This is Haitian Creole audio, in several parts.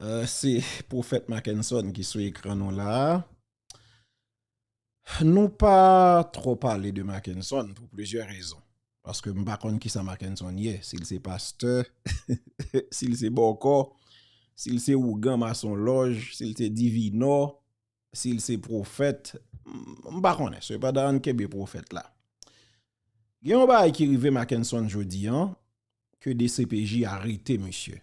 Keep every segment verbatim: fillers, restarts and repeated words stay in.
Euh, se Pwofèt Mackenson ki sou ekran nou la. Nou pa twò pale de Mackenson pou plizyè rezon. Paske m pa konn kisa Mackenson ye. Si l se pastè, si l se bòkò, si l se ougan masonlòj, si l se divinò, si l se pwofèt, m pa konnen. Sepandan, ann kenbe pwofèt la. Gen yon bagay ki rive Mackenson jodi an, ke D C P J arete misye.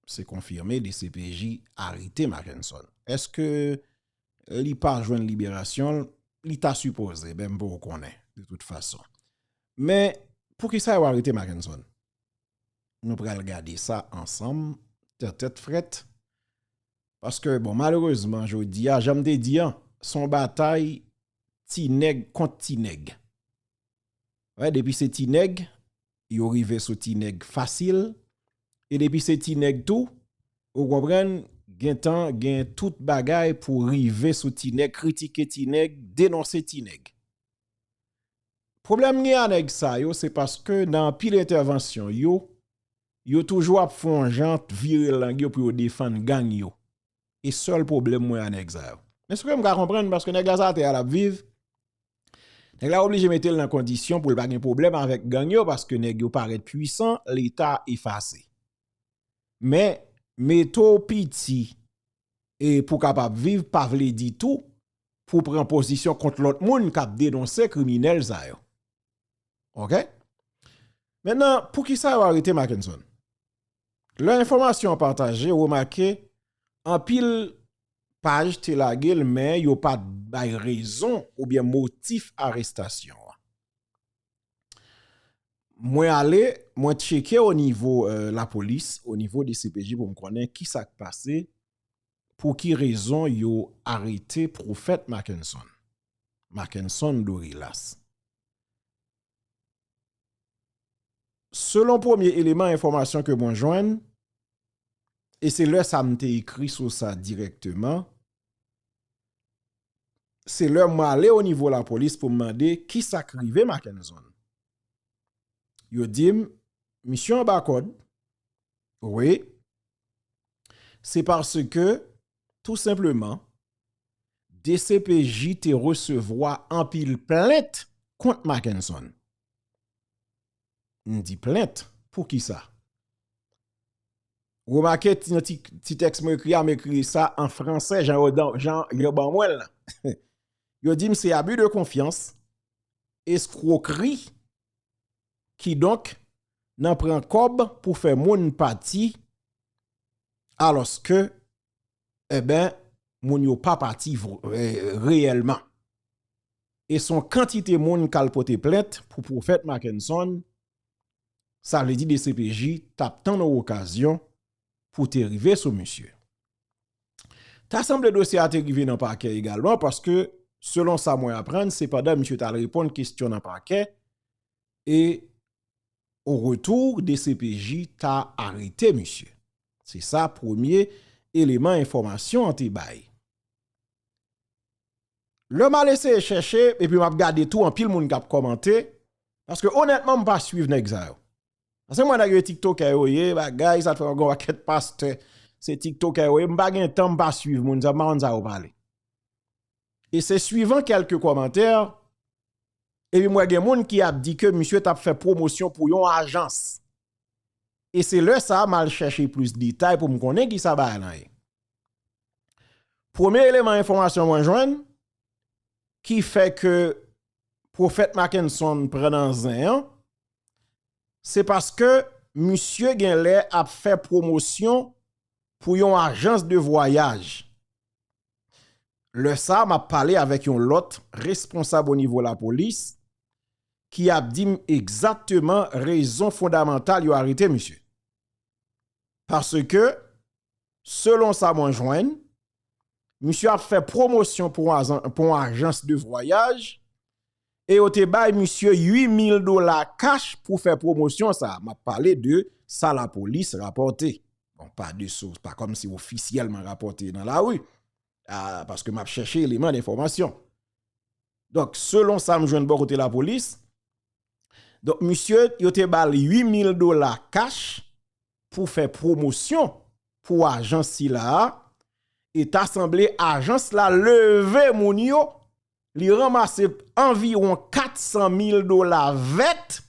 Se konfime, D C P J arete Mackenson. Èske li pa jwenn liberasyon l? Li ta sipoze, men m poko konnen, de tout fason. Men, poukisa yo arete Mackenson? Nou pral gade sa ansanm, tèt frèt. Paske, bon, malerezman, jodi a, jan m te di an, se yon batay ti nèg kont ti nèg. Wè, depi se ti nèg, yo rive sou ti nèg fasil. E depi se ti nèg tou, ou konprann, gentan gen tout bagay pou rive sou ti nèg, kritike ti nèg, denonse ti nèg. Pwoblèm gen a nèg sa yo, se paske nan anpil entèvansyon yo, yo toujou ap fè yon jan vire lang yo pou yo defann gang yo. E sèl pwoblèm mwen a nèg sa yo. Men se ke m ka konprann, paske nèg la se atè a l ap viv, nèg la oblije mete l nan kondisyon pou l pa gen pwoblèm avèk gang yo, paske nèg yo parèt pwisan, Leta efase. Men, mete w piti e pou w kapab viv pa vle di tou pou w pran pozisyon kont lòt moun k ap denonse kriminèl sa yo. Oke? Mentnan, poukisa yo arete Mackenson? Lè enfòmasyon an pataje, remake, anpil paj te lage l, men yo pa t bay rezon oubyen motif arestasyon an. Mwen ale, mwen tcheke o nivo, euh, lapolis, o nivo D C P J pou m konnen kisa k pase, pou ki rezon yo arete Pwofèt Mackenson. Mackenson Dorilas. Selon premye eleman enfòmasyon ke mwen jwenn, e se lè sa m te ekri sou sa dirèkteman, se lè mwen ale o nivo lapolis pou m mande kisa k rive Mackenson. Yo di m, misye anba kòd, wi, se paske, tou senpleman, D C P J te resevwa anpil plent kont Mackenson. M di plent, poukisa? Remake ti, nan ti, ti tèks mwen ekri a, m ekri sa an fransè, jan yo, dan- jan yo ban mwen l la. Yo di m se abus de confiance, escroquerie, kidonk, nan pran kòb pou fè moun pati, alòske, enben, moun yo pa pati vre- eh, reyèlman. E se yon kantite moun k al pote plent pou Pwofèt Mackenson, sa vle di D C P J t ap tann yon okazyon pou te rive sou misye. Ta sanble dosye a te rive nan pakè egalman, paske, selon sa mwen aprann, se pandan misye t al reponn kesyon nan pakè, e o retou, D C P J ta arete misye. Se sa premye eleman enfòmasyon an te bay. Lè m al eseye chèche, epi m ap gade tou anpil moun k ap kòmante, paske onètman, m pa swiv nèg sa yo. Paske mwen nèg yo tiktokè yo ye, bagay, sa t fè mwen gen yon pakèt pastè, se tiktokè yo ye, m pa gen tan, m pa swiv moun sa, m pa konn sa yo pale. E se swivan kèlke kòmantè, epi m wè gen moun ki ap di ke misye t ap fè pwomosyon pou yon ajans. E se lè sa a m al chèche plis detay pou m konnen kisa bagay lan ye. Premye eleman enfòmasyon mwen jwenn ki fè ke Pwofèt Mackenson pran nan zen an, se paske misye genlè ap fè pwomosyon pou yon ajans de vwayaj. Lè sa a, m ap pale avèk yon lòt responsab o nivo lapolis ki ap di m egzakteman rezon fondamantal yo arete misye. Paske, selon sa mwen jwenn, misye ap fè pwomosyon pou yon azan- pou yon ajans de vwayaj e yo te bay misye uit mil dola kach pou fè pwomosyon sa a. M ap pale de sa lapolis rapòte. Bon, pa de sous, pa kòmsi ofisyèlman rapòte nan lari, a, paske m ap chèche eleman enfòmasyon. Donk, selon sa m jwenn bò kote lapolis, donk, misye, yo te ba l uit mil dola kach pou fè pwomosyon pou ajans sila a, e ta sanble ajans la leve moun yo, li ranmase anviwon kat san mil dola vèt.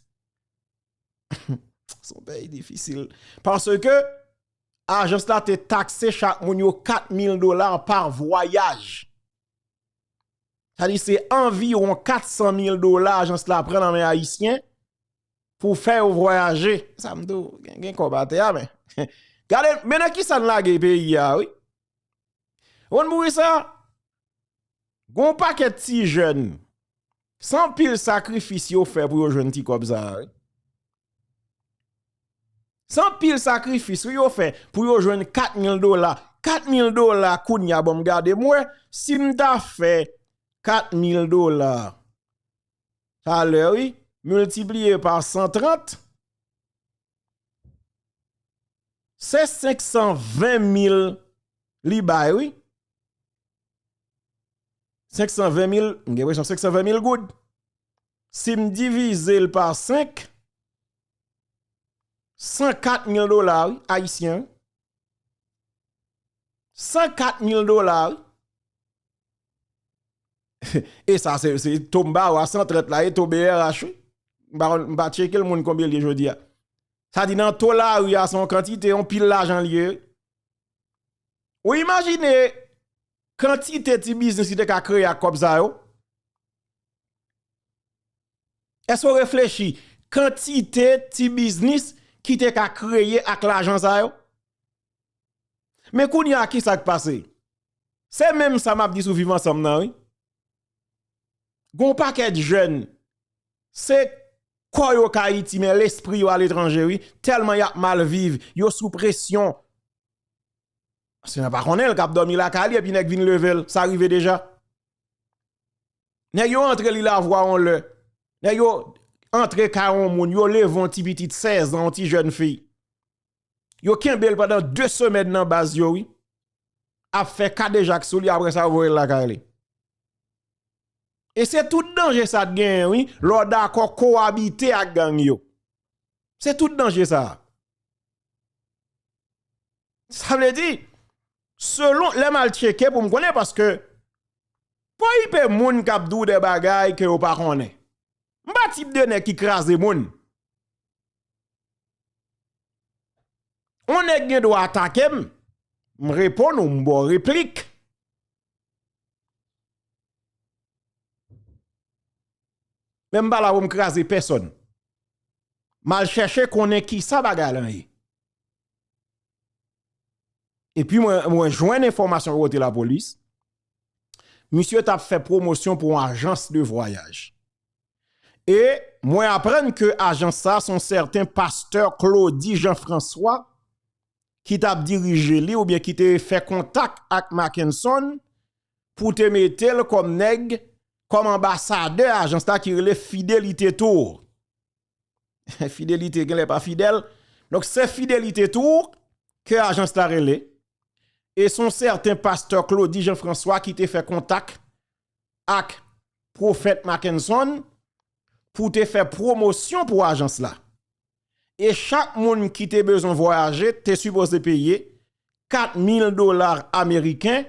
Se yon peyi difisil. Paske ajans la te takse chak moun yo kat mil dola pa vwayaj. Sa di se anviwon kat san mil dola ajans la pran nan men Ayisyen pou fè yo vwayaje. Sa m di w, gen, gen kòb atè a, men. Gade, men nan kisa n lage peyi a, wi. Ou konn poukisa? Gon pakèt ti jèn, se anpil sakrifis yo fè pou yo jwenn ti kòb sa a, wi. Se anpil sakrifis, wi, yo fè pou yo jwenn kat mil dola. Kat mil dola, kounye a, bon, m gade, m wè, si m ta fè kat mil dola talè, wi, miltipliye pa san trant, se senk san ven mil li bay, wi. Senk san ven mil, m gen enpresyon senk san ven mil goud. Si m divize l pa senk, san kat mil dola, wi, ayisyen, wi. San kat mil dola, wi. E sa, se, se to m ba w a san trant la, e to B R H, wi. M pa konn, m pa tcheke l moun konbyen l ye jodi a. Sa di nan to lari a, se yon kantite, yon pil lajan l ye, wi. Ou imajine kantite ti biznis ki te ka kreye ak kòb sa yo? Èske w reflechi kantite ti biznis ki te ka kreye ak lajan sa yo? Men kounye a, ki sa k pase? Se menm sa m ap di sou Viv Ansanm nan, wi. Gon pakèt jèn, se kò yo k Ayiti, men lespri yo aletranje, wi. Tèlman y ap mal viv, yo sou presyon. Paske n pa konnen l k ap dòmi lakay li, epi nèg vin leve l. Sa rive deja. Nèg yo antre li lavwa yon lè. Nèg yo antre kay yon moun, yo leve yon ti pitit sèz an, yon ti jèn fi. Yo kenbe l pandan de semèn nan baz yo, wi. Ap fè kadejak sou li, apre sa, yo voye l lakay li. E se tout danje sa t genyen, wi, lè w dakò kowabite ak gang yo. Se tout danje sa. Sa vle di, selon, lè m al tcheke pou m konnen, paske pa okipe moun k ap di w de bagay ke yo pa konnen. M pa tip de nèg ki kraze moun. On nèg gen dwa atake m, m reponn ou, m ba w replik. Men m pa la pou m kraze pèsòn. M al chèche konnen kisa bagay lan ye. Epi mwen, mwen jwenn enfòmasyon kote lapolis. Misye t ap fè pwomosyon pou yon ajans de vwayaj. E mwen aprann ke ajans sa se yon sèten pastè Claudy Jean François ki t ap dirije li oubyen ki te fè kontak ak Mackenson pou te mete l kòm nèg, kòm anbasadè ajans la ki rele Fidelity Tour. Fidelite genlè pa fidèl. Donk, se Fidelity Tour ke ajans la rele. E se yon sèten pastè Claudy Jean François ki te fè kontak ak pwofèt Mackenson pou te fè pwomosyon pou ajans la. E chak moun ki te bezwen vwayaje te sipoze peye kat mil dola ameriken,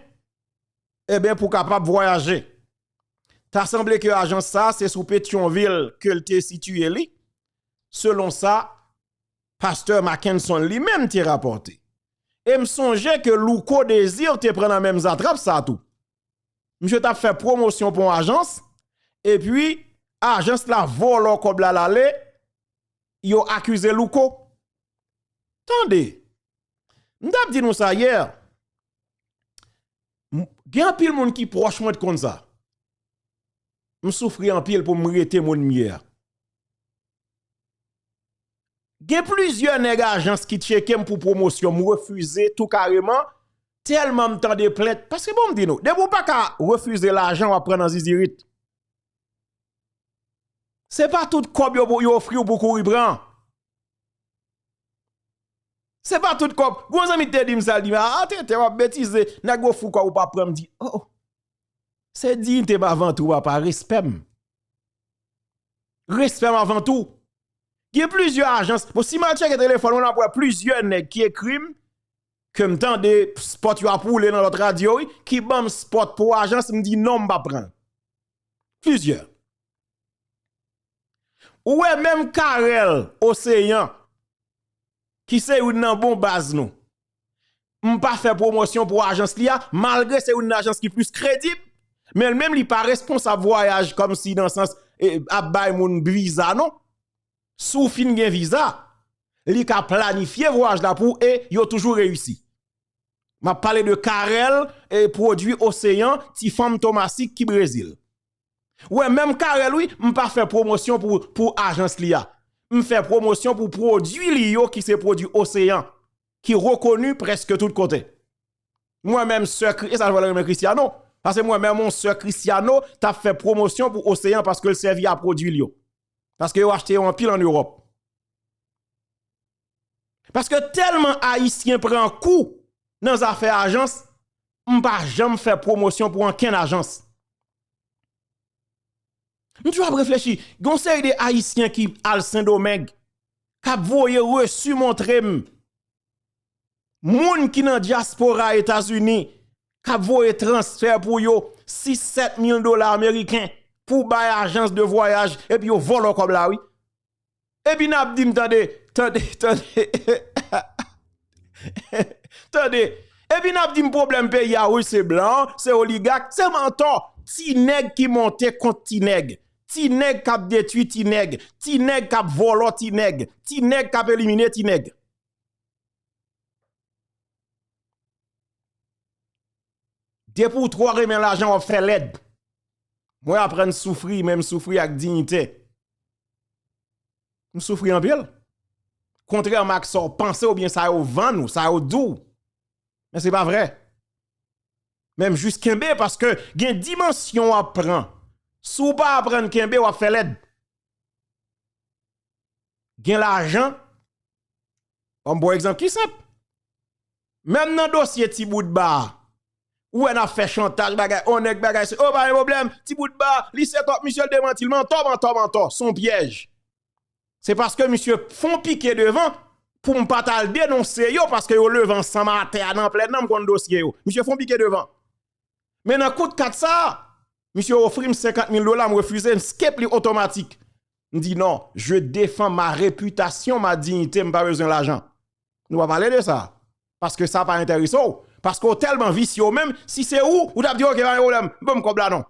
eben, pou kapab vwayaje. Ta sanble ke ajans sa a se sou Petyonvil ke l te sitiye li, selon sa pastè Mackenson li menm te rapòte. E m sonje ke Louko Désir te pran nan menm zatrap sa tou. Misye t ap fè pwomosyon pou yon ajans, epi ajans la vòlò kòb la l ale, yo akize Louko. Tande, m t ap di nou sa yè, m, gen anpil moun ki pwòch mwen t konn sa. M soufri anpil pou m rete moun m ye a. Gen plizyè nèg ajans ki tcheke m pou pwomosyon, m refize tou kareman, tèlman m tande plent. Paske bon, m di nou, depi w pa ka refize lajan, w ap pran nan zizirit. Se pa tout kòb yo, yo ofri w pou kouri pran. Se pa tout kòb. Gon zanmi te di m sa, l di m, "A, Tete, w ap betize. Nèg ofri w kòb ou pa pran." M di, "Oh, oh. Se diyite m avan tou, papa. Respè m. Respè m avan tou." Gen plizyè ajans. Bon, si m al tcheke telefòn mwen, m ap wè plizyè nèg ki ekri m, ke m tande spot yo ap woule nan lòt radyo, wi, ki ban m spot pou ajans, m di non, m p ap pran l. Plizyè. Ou wè menm Carel Océan, ki se youn nan bon baz nou. M pa fè pwomosyon pou ajans li a, malgre se youn nan ajans ki plis kredib, men l menm li pa responsab vwayaj kòmsi nan sans, e, ap bay moun viza non. Si w fin gen viza, li ka planifye vwayaj la pou ou e yo toujou reyisi. M ap pale de Carel e pwodui Océan, ti fanm Tomasik ki Brezil. Ou wè, menm Carel, wi, m pa fè pwomosyon pou, pou ajans li a. M fè pwomosyon pou pwodui li yo ki se pwodui Océan, ki rekoni prèske tout kote. Mwen menm, sè Kri-, e sa fè l renmen Cristiano. Paske mwen menm, yon sè Cristiano t ap fè pwomosyon pou Océan paske l sèvi a pwodui l yo. Paske yo achte yo anpil ann Ewòp. Paske tèlman Ayisyen pran kou nan zafè ajans, m pa janm fè pwomosyon pou ankenn ajans. M toujou ap reflechi, gen yon seri de Ayisyen ki al Sendomeng, k ap voye resi montre m. Moun ki nan dyaspora Etazini, k ap voye transfè pou yo, sis, sèt mil dola ameriken, pou bay ajans de vwayaj, epi yo vòlò kòb la, wi. Epi n ap di m, tande, tande, tande. Tande. Epi n ap di m pwoblèm peyi a, wi, se blan, se oligak, se mantò. Ti nèg ki monte kont ti nèg. Ti nèg k ap detwi ti nèg. Ti nèg k ap vòlò ti nèg. Ti nèg k ap elimine ti nèg. Depi w twò renmen lajan, w ap fè lèd. Mwen aprann soufri, men m soufri ak diyite. M soufri anpil. Kontrèman ak sa w panse oubyen sa yo vann ou, sa yo di w. Men se pa vrè. Men m jis kenbe paske gen dimansyon w ap pran. Si w pa aprann kenbe, w ap fè lèd. Gen lajan. Ban m pran egzanp ki senp. Menm nan dosye Ti Bout Ba a, ou wè n ap fè chantaj bagay, on nèg bagay, se, o, pa gen pwoblèm, Ti Bout Ba, li se kòk misye, l demanti l, mantò, mantò, mantò, se yon pyèj. Se paske misye fè yon pike devan pou m pa t al denonse yo, paske yo leve ansanm atè a nan plèn nan, m konn dosye yo. Misye fè yon pike devan. Men nan kout kat sa a, misye ofri m senkant mil dola, m refize, m skip li otomatik. M di non, je défends ma réputation, ma dignité, m pa bezwen lajan. Nou pa pale de sa. Paske sa pa enterese w. Paske w tèlman visye w menm, si se ou, ou t ap di, oke, pa gen pwoblèm, ban m kòb la non.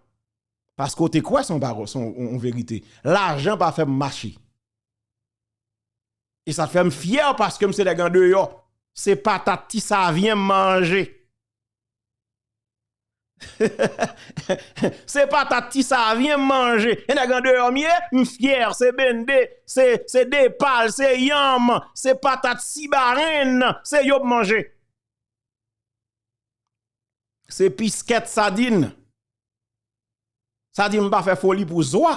Paske w te kwè se yon pawòl, se yon, yon, yon verite. Lajan pa fè m mache. E sa fè m fyè paske m se nèg andeyò. Se patat Ti Savyen m manje. Se patat Ti Savyen m manje. E nèg andeyò m ye, m fyè. Se bende, se, se depal, se yanm, se patat sibarenn, se yo m manje. Se piskèt sadin. Sa di m pa fè foli pou zwa.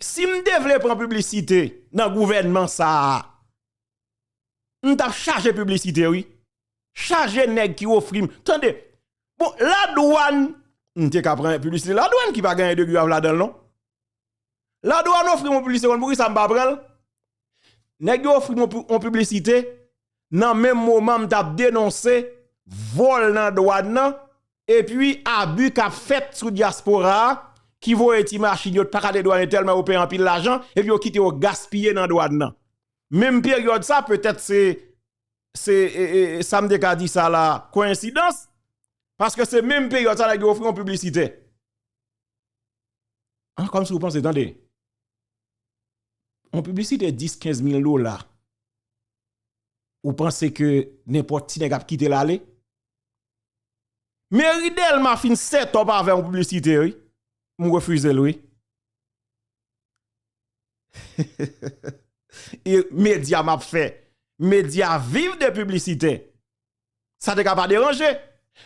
Si m te vle pran piblisite nan gouvènman sa a, m t ap chaje piblisite, wi. Chaje nèg ki ofri m. Tande, bon, ladwàn, m te ka pran piblisite ladwàn ki pa gen anyen de grav ladan l, non. Ladwàn ofri m yon piblisite, konn poukisa m pa pran l? Nèg yo ofri m yon pi-, yon piblisite, nan menm moman m t ap denonse vòl nan dwàn nan, epi abi k ap fèt sou dyaspora a, ki voye ti machin yo, pa ka dedwanye tèlman yo peye anpil lajan, epi yo kite yo gaspiye nan dwàn nan. Menm peryòd sa, petèt se, se, e, e, e, sa m te ka di sa la, koyensidans, paske se menm peryòd sa nèg yo ofri yon piblisite. An, kòmsi w panse, tande. Yon piblisite dis, kenz mil dola. Ou panse ke nenpòt ti nèg ap kite l ale? Meri Dèlma fin sètòp avè yon piblisite, wi. M refize l, wi. E medya m ap fè. Medya viv de piblisite. Sa te ka pa deranje.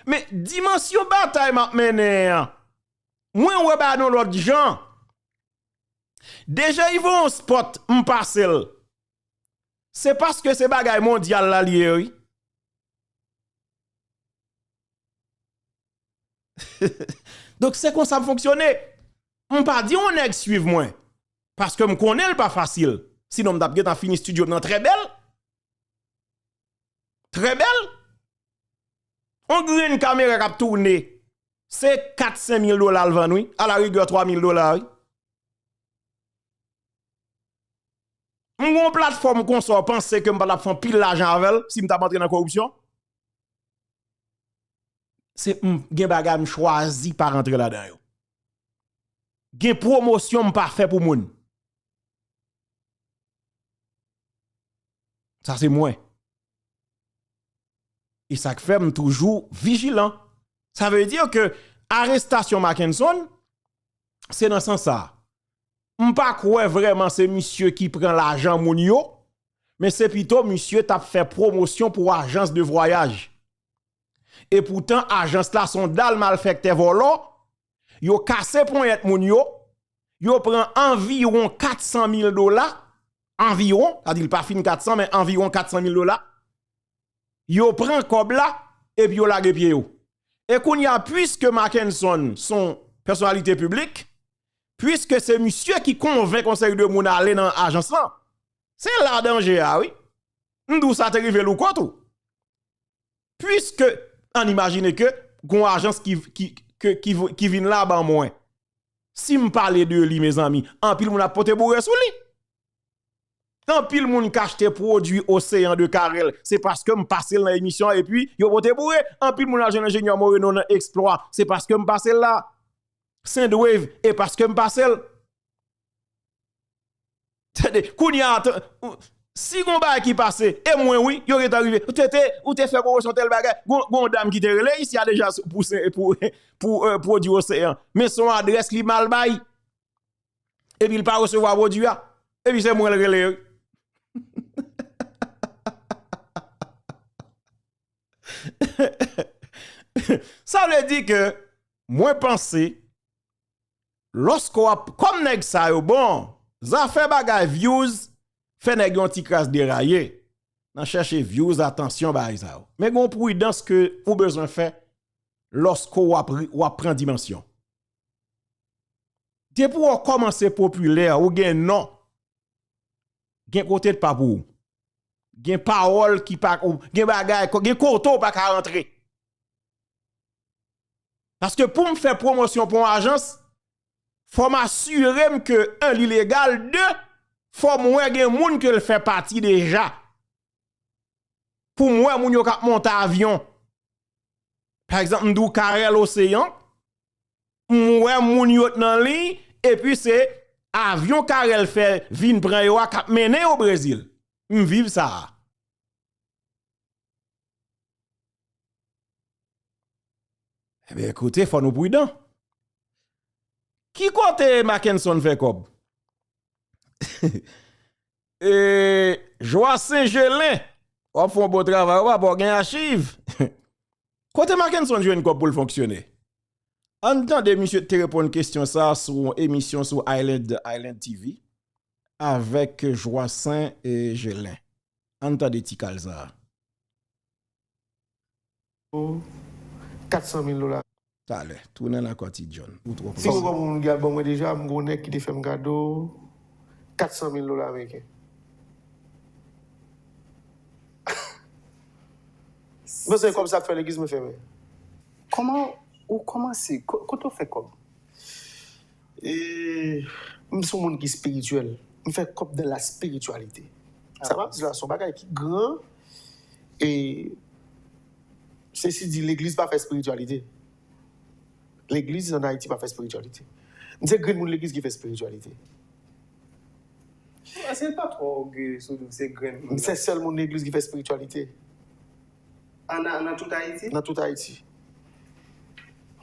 Men dimansyon batay m ap mennen an, mwen wè bagay nan lòt jan. Deja Yvon Spot, m pase l. Se paske se bagay mondyal la l ye, wi. Donk, se konsa m fonksyone. M pa di yon nèg swiv mwen. Paske m konnen l pa fasil. Sinon, m t ap gentan fini estidyo m nan trè bèl. trè bèl. On grenn kamera k ap tounen, se kat senk mil dola l vann, wi. Alarigè, twa mil dola, wi. M gen yon platfòm konsa, w panse ke m pa t ap fè anpil lajan avè l si m t ap antre nan koripsyon? Se m gen bagay m chwazi pa rantre ladan yo. Gen pwomosyon m pa fè pou moun. Sa se mwen. E sa k fè m toujou vijilan. Sa vle di ke arestasyon Mackenson, se nan sans sa. M pa kwè vrèman se misye ki pran lajan moun yo, men se pito misye t ap fè pwomosyon pou ajans de vwayaj. E poutan, ajans la se yon dal malfèktè vòlò, yo kase ponyèt moun yo, yo pran anviwon kat san mil dola, anviwon, sa di l pa fin kat san, men anviwon kat san mil dola, yo pran kòb la, epi yo lage pye yo. E kounye a, piske Mackenson se yon pèsonalite piblik, piske se misye ki konvenk yon seri de moun ale nan ajans lan, se la danje a, wi. M di w sa te rive Louko tou. Piske, ann imajine ke gon ajans ki, ki, ke, ki, ki vin la ban mwen. Si m pale de li, mezanmi, anpil moun ap pote boure sou li. Anpil moun k achte pwodui Oseyan de Carel, se paske m pase l nan emisyon an, epi yo pote boure. Anpil moun al jwenn enjenyè Moreno nan Eksplwa, se paske m pase l la. Sendwave, e paske m pase l. Tande, kounye a, t-, si gon bagay ki pase, e mwen wi, yo gentan rive. Ou te, te, ou te fè pwomosyon tèl bagay. Gon, gon dam ki te rele isi a deja s-, pou, se, pou, pou, eh, pwodui Oseyan. Men se yon adrès li mal bay. Epi l pa resevwa pwodui a. Epi se mwen l rele wi. Sa vle di ke mwen panse, lòske w ap, kòm nèg sa yo bon, zafè bagay views fè nèg yon ti kras deraye nan chèche views, atansyon, bagay sa yo. Men gen yon pridans ke ou bezwen fè lòske w ap ri-, w ap pran dimansyon. Depi w kòmanse popilè, ou gen non, gen kote l pa pou ou. Gen pawòl ki pa, ou, gen bagay, gen kote w pa ka rantre. Paske pou m fè pwomosyon pou yon ajans, fò m asire m ke, en, li legal, de, fò m wè gen moun ke l fè pati deja. Pou m wè moun yo k ap monte avyon. Pa egzanp, m di w Carel Oseyan, m wè moun yo t nan liy, epi se avyon Carel fè vin pran yo a k ap mennen yo Brezil. M viv sa a. Ebyen, koute, fò nou pridan. Ki kote Mackenson fè kòb? E, Joasen Gelin, w ap fè yon bon travay, w pa gen achiv. Kote Mackenson jwenn kòb pou l fonksyone? Ann tande misye te reponn kesyon sa a sou yon emisyon sou Island, Island T V avèk Joasen, e, Gelin. Ann tande ti kal sa a. Kat san mil dola. Talè, tounen nan kò Ti John. Ou twò pran. Si m pran moun ki al ban mwen deja, m gon nèg ki te fè m kado kat san mil dola ameriken. Mwen se kòb sa k fè legliz mwen fèmen. Kòman ou kòmanse? Ko-, kote w fè kòb? E, m se yon moun ki espirityèl. M fè kòb dans la spiritualité. Sa m ap di la, se yon bagay ki gran. E, sesi di, legliz pa fè espirityalite. Legliz ann Ayiti pa fè espirityalite. M se grenn moun legliz ki fè espirityalite. Èske l pa twò ògeye si w di w se grenn moun? M se sèl moun legliz ki fè espirityalite. An, nan, nan tout Ayiti? Nan tout Ayiti.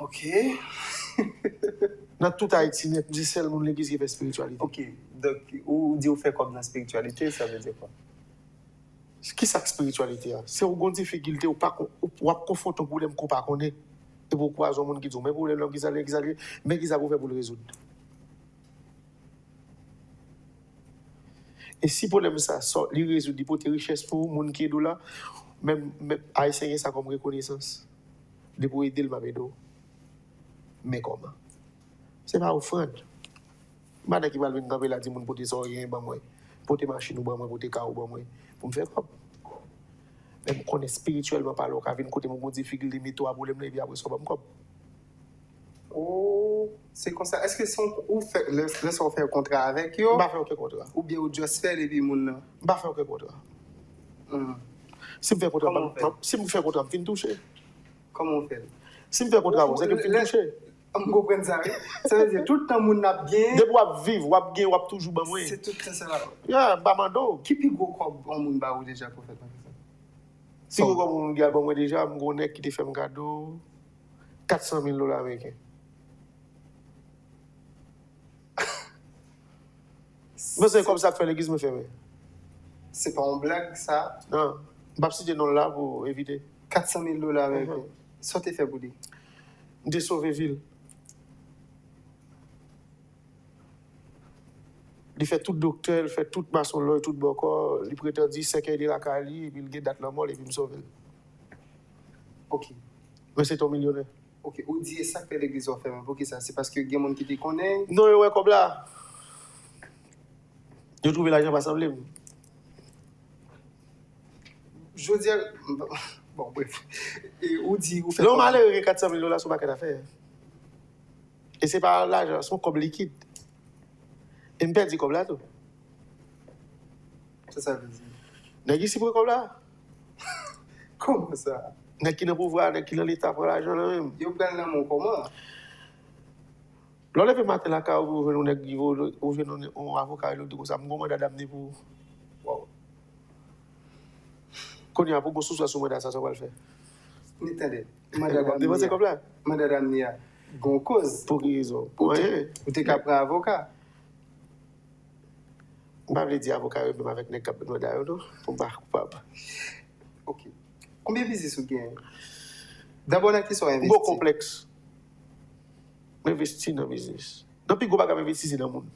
Ok. Nan tout Ayiti nèt, m se sèl moun legliz ki fè espirityalite. Ok. Donk, ou, ou di ou fè kòb nan espirityalite, sa vle di kwa? Kisa k espirityalite a? Se ou gon difikilte, ou pa kon-, ou, w ap konfwonte yon pwoblèm ke w pa konnen. Epi w kwaze yon moun ki di w, men pwoblèm nan, kisa l ye, kisa l ye, men kisa pou w fè pou l rezoud. E si pwoblèm sa, sa, li rezoud, li pote richès pou ou, moun ki ede w la, menm, menm Ayisyen gen sa kòm rekonesans. Depi w ede l, m ap ede w. Men kòman? Se pa ofrann. M pa nèg ki pral vin kanpe la di moun pote sa w genyen ban mwen. Pote machin ou ban mwen, pote kay ou ban mwen. Pou m fè kòb. Men m konnen espirityèlman pale, w ka vin kote m, ou gon difikilte, m mete w a pwoblèm nan, epi apre sa, w ban m kòb. Oh, se konsa. Èske se yon, ou fè, lè, lè sa w fè kontra avèk yo? M pa fè okenn kontra. Oubyen ou just fè l epi moun nan? M pa fè okenn kontra. Hmm. Si m fè kontra, si m fè kontra, m fin touche. Kòman w fè l? Si m fè kontra avè w, se ke m fin touche. M konprann sa, wi. Sa vle di, tout tan moun nan ap gen. Depi w ap viv, w ap gen, w ap toujou ban mwen. Se tout tan sa la. Ya, m pa mande w. Ki pi gwo kòb yon moun ba ou deja pou w fè travay sa? Pi gwo kòb yon moun deja ban mwen deja, m gon nèg ki te fè m kado kat san mil dola ameriken. Mwen se kòb sa k fè legliz mwen fèmen. Se pa yon blag sa? Non. M p ap site non l la pou evite. Kat san mil dola ameriken. Sa w te fè pou li? M te sove vi l. Li fè tout doktè, li fè tout masonlòy, tout bòkò, li pretan di sèkèy li lakay li, epi l gen dat lanmò l, epi m sove l. Ok. Mwen se te yon milyonè. Ok, ou di e sa k fè legliz w ap fèmen. Poukisa? Se paske gen moun ki te konnen? Non, yo wè kòb la. Yo twouve lajan pa sanble m. Jodi a, bon, bref. E ou di ou fè kòb. Lè yon malere gen kat san mil dola, se yon pakèt afè. E se pa lajan, se yon kòb likid. E m pèdi kòb la tou. Sa sa vle di? Nèg isi pran kòb la. Kòman sa? Nèg ki nan pouvwa a, nèg ki nan Leta pran lajan nan men m. Yo pran l nan men w kòman? Lè w leve maten lakay ou, ou jwenn yon nèg ki voye, ou jwenn yon, yon avoka rele w di konsa, "M gon manda damne pou ou." Waw. Kounye a, pou w gon souswa sou manda sa, sa w pral fè? Men tande, manda damne a, manda damne a, gon koz. Pou ki rezon? Pou anyen. Ou te ka pran avoka. M pa vle di avoka yo menm avèk nèg k ap manda yo non, pou m pa koupab. Ok. Konbyen biznis ou genyen? Dabò nan kisa w envesti? M gen yon konplèks. M envesti nan biznis. Nan pi gwo bagay m envesti se nan moun.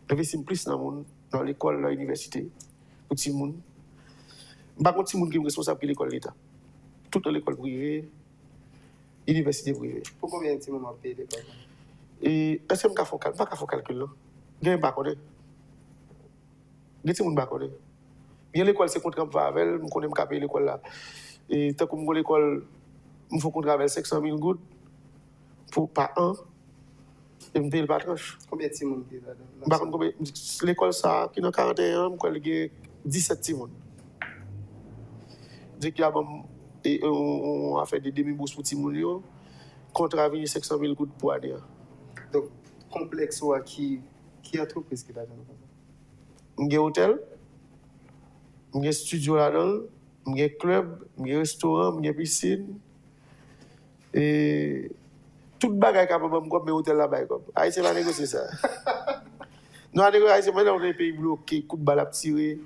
M envesti m plis nan moun, nan lekòl, nan inivèsite, pou timoun. M pa gon timoun ki m responsab ki lekòl leta. Tout nan lekòl prive, inivèsite prive. Pou konbyen timoun w ap peye lekòl? E, èske m ka fè yon kal-, m pa ka fè yon kalkil non. Genyen m pa konnen. Gen timoun m pa konnen. Gen lekòl se kontra m fè avè l, m konnen m ka peye lekòl la. E tankou m gon lekòl, m fè yon kontra avè l senk san mil goud pou pa an, e m peye l pa tranch. Konbyen timoun ki ladan l? M pa konn konbyen. Lekòl sa a ki nan karannteyen an, m kwè l gen disèt timoun. Direktè a ban m e, e, yon, yon afè de demi bous pou timoun yo. Kontra vini senk san mil goud pou ane an. Donk, konplèks ou a ki, ki antrepriz ki ladan l konsa? M gen otèl, m gen estidyo ladan l, m gen klèb, m gen restoran, m gen pisin. E, tout bagay ka pa ban m kòb, men otèl la bay kòb. Ayisyen pa negosye sa. Nou pa negosye, Ayisyen, men lè w nan peyi bloke, kout bal ap tire,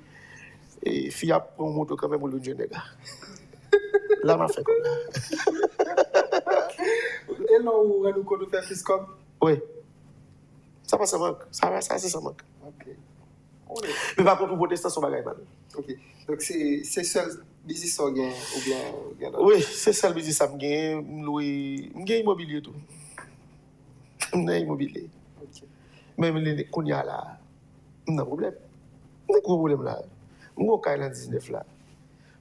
e, fi ap pran moto kanmenm pou l vin jwenn nèg la. La m ap fè kòb la. E lè w rann ou kont ou fè plis kòb? Wi. Sa pa san mank. Sa, sa se san mank. Ok. Men pa kont pou pwotestan se yon bagay mal. Ok. Donk se, se sèl biznis sa w gen oubyen ou gen lòt? Wi, se sèl biznis sa m genyen. M lwe, m gen imobilye tou. M nan imobilye. Ok. Men m, kounye a la, m nan pwoblèm. M nan gwo pwoblèm la. M gon kay nan diznèf la.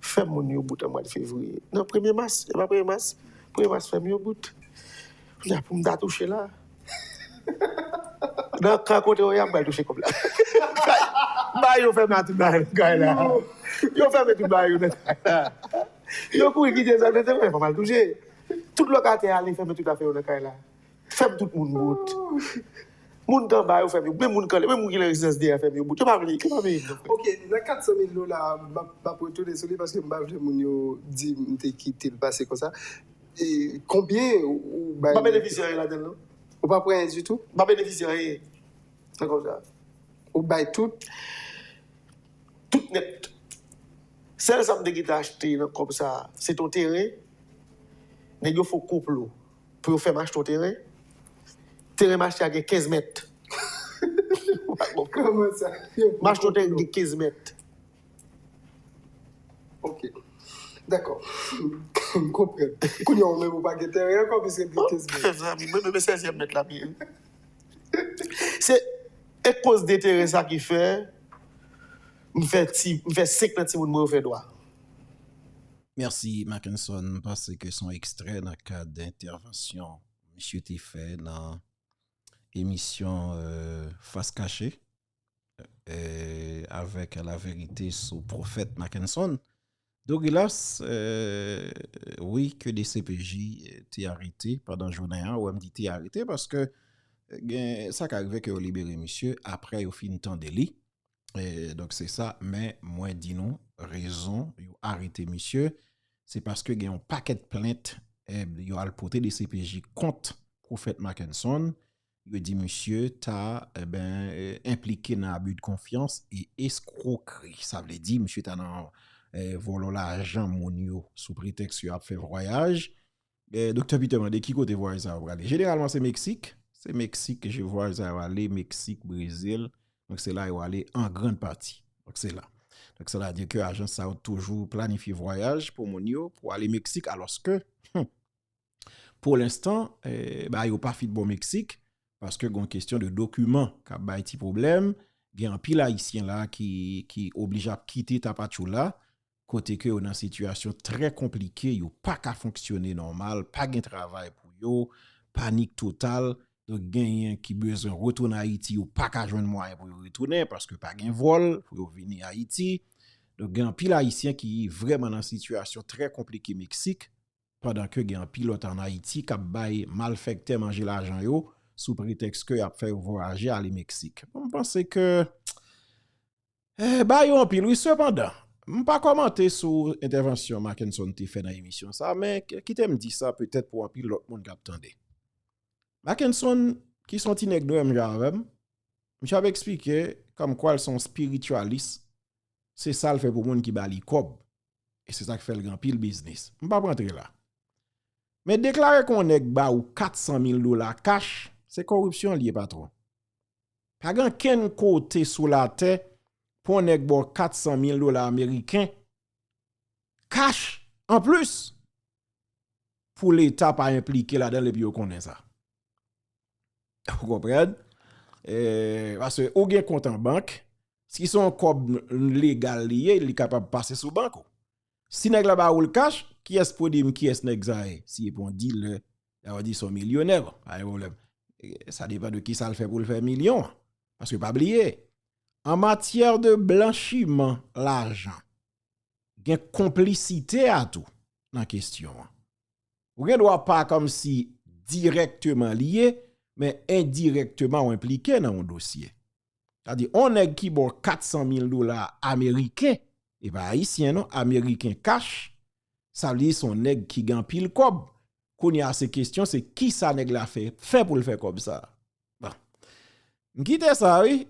Fèm moun yo bout an mwa fevriye. Nan premye mas, e pa premye mas, premye mas fèm yo bout. Kounye a pou m ta touche la. Nan kan kote yo ye a, m pral touche kòb la. Bay yo fèmen tout bagay nan kay la. Yo fèmen tout bagay yo nan kay la. Yo kouri kite zòn, men se mwen fò m al touche. Tout lokatè ale fèmen tout afè yo nan kay la. Fèm tout moun bout. Moun k anba yo fèm yo, menm moun k anlè, menm moun ki nan rezidans deyò fèm yo bout. Yo pa vle, yo pa vle. Ok, nan kat san mil dola a, m ap, m ap retounen sou li paske m pa vle moun yo di m te kite l pase konsa. E konbyen ou bay? M pa benefisye anyen ladan l non. Ou pa pran anyen ditou? M pa benefisye anyen nan kòb sa. Ou bay tout? Tout nèt. Sèl sa m te gentan achte nan kòb sa, se t on teren. Nèg yo fè on konplo pou yo fè m achte yon teren. Teren m achte a gen kenz mèt. Ou pa konprann. Kòman sa? M achte yon teren ki gen kenz mèt. Ok. Dakò. M konprann. Kounye a ou menm ou pa gen teren ankò piske l gen kenz mèt. Mezanmi, mwen menm e sèzyèm mèt la m ye. Se akoz de teren sa ki fè m fè ti, m fè senk nan timoun mwen yo fè dwa. Mèsi, Mackenson. M panse ke se yon ekstrè nan kad entèvansyon misye te fè nan emisyon euh, Fas Kache euh, avèk La Verite sou Pwofèt Mackenson. Douglas, euh, wi, ke D C P J te arete pandan jounen an, wè m di te arete paske gen sa ka rive ke yo libere misye apre yo fin tande li. E, donk se sa, men mwen di nou rezon yo arete misye, se paske gen yon pakèt plent e, yo al pote D C P J kont Pwofèt Mackenson. Yo di misye ta e ben, e, enplike nan abi de konfyans e eskwokri. Sa vle di misye ta nan e, vòlò lajan moun yo sou pretèks yo ap fè vwayaj. E, Doktè Peter mande ki kote vwayaj sa yo prale. Jeneralman se Meksik. Se Meksik ke vwayaj sa yo ale, Meksik, Brezil. Donk se la yo ale an grann pati. Donk se la. Donk sa vle di ke ajans sa yo toujou planifye vwayaj pou moun yo pou ale Meksik alòske hmm, pou lenstan e, ba yo pa fin bon Meksik paske gon kesyon de dokiman k ap bay ti pwoblèm. Gen anpil Ayisyen la ki, ki oblije ap kite Tapachula kote ke yo nan sitiyasyon trè konplike, yo pa ka fonksyone nòmal, pa gen travay pou yo, panik total. Donk genyen ki bezwen retounen Ayiti, yo pa ka jwenn mwayen pou yo retounen paske pa gen vòl pou yo vini Ayiti. Donk gen anpil Ayisyen ki vrèman nan sitiyasyon trè konplike Meksik, pandan ke gen anpil lòt ann Ayiti k ap bay malfèktè manje lajan yo sou pretèks ke y ap fè yo vwayaje ale Meksik. Bon, m panse ke Eh, ba yo anpil, wi, sepandan, m pa kòmante sou entèvansyon Mackenson te fè nan emisyon sa, men k- kite m di sa petèt pou anpil lòt moun k ap tande. Mackenson, ki se yon ti nèg nwè menm jan avè m, misye ap eksplike kòmkwa l se yon spirityalis, se sa l fè pou moun ki ba li kòb, e se sa k fè l gen anpil biznis. M p ap rantre la. Men deklare ke yon nèg ba ou kat san mil dola kach, se koripsyon l ye, patwon. Pa gen kenn kote sou latè pou yon nèg ba w kat san mil dola ameriken kach anplis pou Leta pa enplike ladan l epi yo konnen sa. Ou konprann? E, paske ou gen kont an bank, si se yon kòb legal li ye, li kapab pase sou bank ou. Si nèg la ba ou l kach, kiyès pou di m kiyès nèg sa ye? Si e pou yon dilè, y a di se yon milyonè, bon, pa gen pwoblèm. E, sa depann de kisa l fè pou l fè milyon an. Paske pa bliye, an matyè de blanchiman lajan, gen konplisite a tou nan kesyon an. Ou gen dwa pa kòmsi dirèkteman lye, men endirèkteman ou enplike nan yon dosye. Sa di, yon nèg ki ba w kat san mil dola ameriken, e pa ayisyen non, ameriken kach, sa vle di se yon nèg ki gen anpil kòb. Kounye a se kesyon, se kisa nèg la fè, fè pou l fè kòb sa? Bon. M kite sa, wi.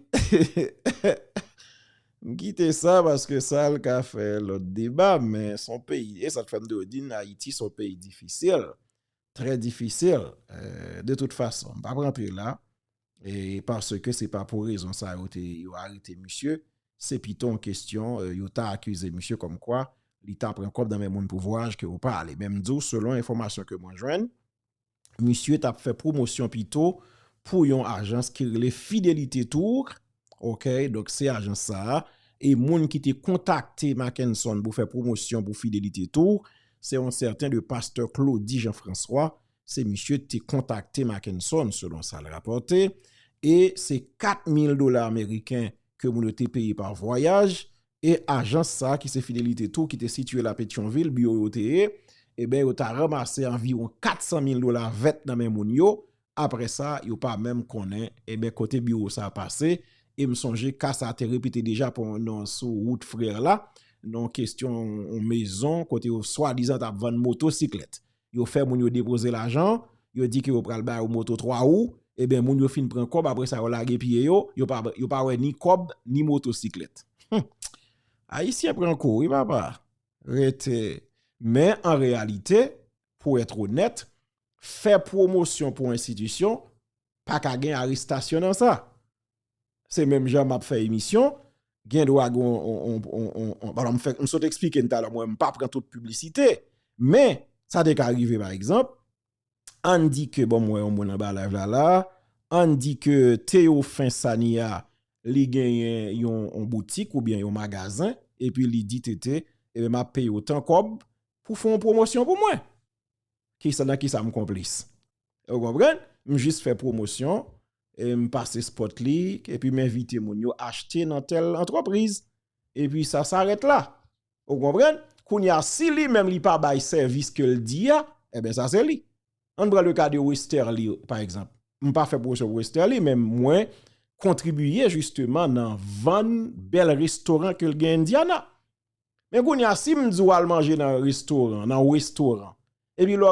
M kite sa paske sa l ka fè lòt deba, men se yon peyi. E sa k fè m te di n, Ayiti se yon peyi difisil. Trè difisil. Euh, de tout fason, m p ap rantre la. E paske se pa pou rezon sa yo te yo arete misye. Se pito yon kesyon, euh, yo ta akize misye kòmkwa li ta pran kòb nan men moun pou vwayaj ke yo pa ale. Men m di w, selon enfòmasyon ke mwen jwenn, misye t ap fè pwomosyon pito pou yon ajans ki rele Fidelity Tour. Ok, donk se ajans sa a. E moun ki te kontakte Mackenson pou fè pwomosyon pou Fidelity Tour, se yon sèten de pastè Claudy Jean François. Se misye te kontakte Mackenson, selon sa l rapòte. E se kat mil dola ameriken ke moun yo te peye pa vwayaj. E ajans sa a ki se Fidelity Tour ki te sitiye la Petyonvil, biwo yo te ye, e ben yo ta ranmase anviwon kat san mil dola vèt nan men moun yo. Apre sa, yo pa menm konnen, e ben kote biwo sa a pase. E m sonje ka sa a te repete deja pou nan sou wout Frè la, nan kesyon yon mezon kote yo swadizan t ap vann motosiklèt. Yo fè moun yo depoze lajan, yo di ke yo pral ba yo moto twa wou, e ben moun yo fin pran kòb, apre sa yo lage pye yo, yo pa, yo pa wè ni kòb, ni motosiklèt. Hum. Ayisyen pran kou, wi papa. Rete. Men an reyalite, pou èt onèt, fè pwomosyon pou enstitisyon, pa ka gen arestasyon nan sa. Se menm jan m ap fè emisyon, gen dwa gen on, on, on, on, on, on, alò m fè, m sot eksplike n talè, mwen m pa pran tout piblisite, men sa te ka rive pa egzanp, ann di ke, bon, m wè yon moun anba live la la, ann di ke Théophant Sania, li genyen yon, yon boutik oubyen yon magazen, epi li di Tete, ebyen m ap peye w tan kòb ou fè yon pwomosyon pou mwen. Kisa, nan kisa m konplis? Ou konprann? M jis fè pwomosyon, e m pase spot li, epi m envite moun yo achte nan tèl antrepriz. Epi sa, sa rèt la. Ou konprann? Kounye a, si li menm li pa bay sèvis ke l di a, ebyen sa se li. Ann pran le ka de Westerli, pa egzanp. M pa fè pwomosyon pou Westerli, men mwen kontribiye jisteman nan vann bèl restoran ke l gen Indiana. Men kounye a, si m di w al manje nan restoran, nan restoran, epi lè w